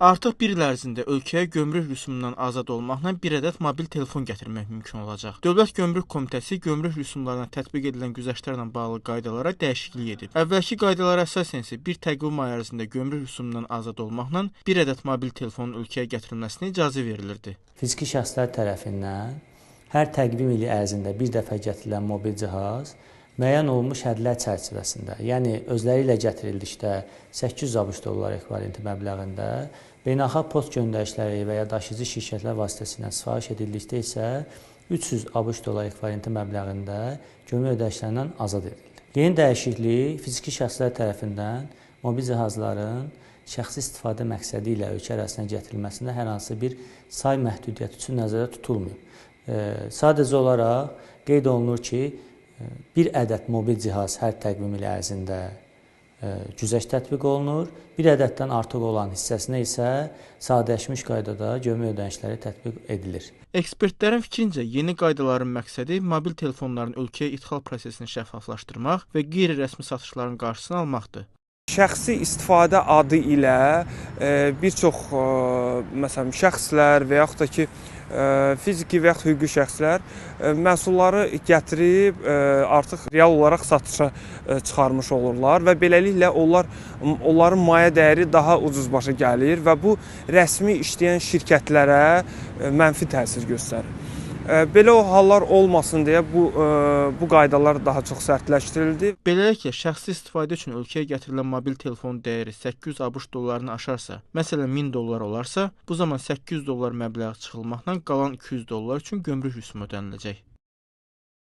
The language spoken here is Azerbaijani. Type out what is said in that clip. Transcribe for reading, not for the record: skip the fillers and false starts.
Artıq bir il ərzində ölkəyə gömrük rüsumundan azad olmaqla bir ədəd mobil telefon gətirmək mümkün olacaq. Dövlət Gömrük Komitəsi gömrük rüsumlarına tətbiq edilən güzəştlərlə bağlı qaydalara dəyişiklik edib. Əvvəlki qaydalara əsasən isə bir təqvim ayı ərzində gömrük rüsumundan azad olmaqla bir ədəd mobil telefonun ölkəyə gətirilməsinə icazə verilirdi. Fiziki şəxslər tərəfindən hər təqvim ili ərzində bir dəfə gətirilən mobil cihaz müəyyən olunmuş hədlər çərçivəsində, yəni özləri ilə gətirildikdə 800 ABŞ dolları ekvivalenti məbləğində, beynəlxalq post göndərişləri və ya daşıyıcı şirkətlər vasitəsilə sifariş edildikdə isə 300 ABŞ dolları ekvivalenti məbləğində gömrük ödənişlərindən azad edildi. Yeni dəyişiklik fiziki şəxslər tərəfindən mobil cihazların şəxsi istifadə məqsədi ilə ölkə ərazisinə gətirilməsində hər hansı bir say məhdudiyyəti üçün nəzərdə tutulmayıb. Sadəcə olaraq qeyd olunur ki, bir ədəd mobil cihaz hər təqvim ili ərzində güzəşt tətbiq olunur. Bir ədəddən artıq olan hissəsinə isə sadələşmiş qaydada gömrük ödənişləri tətbiq edilir. Ekspertlərin fikrincə, yeni qaydaların məqsədi mobil telefonların ölkəyə idxal prosesini şəffaflaşdırmaq və qeyri-rəsmi satışların qarşısını almaqdır. Şəxsi istifadə adı ilə bir çox məsələn şəxslər və yaxud da ki fiziki və yaxud hüquqi şəxslər məhsulları gətirib artıq real olaraq satışa çıxarmış olurlar və beləliklə onların maya dəyəri daha ucuz başa gəlir və bu rəsmi işləyən şirkətlərə mənfi təsir göstərir. Belə o hallar olmasın deyə bu qaydalar daha çox sərtləşdirildi. Beləliklə, şəxsi istifadə üçün ölkəyə gətirilən mobil telefon dəyəri 800 ABŞ dollarını aşarsa, məsələn 1000 dollar olarsa, bu zaman 800 dollar məbləği çıxılmaqla qalan 200 dollar üçün gömrük rüsumu ödəniləcək.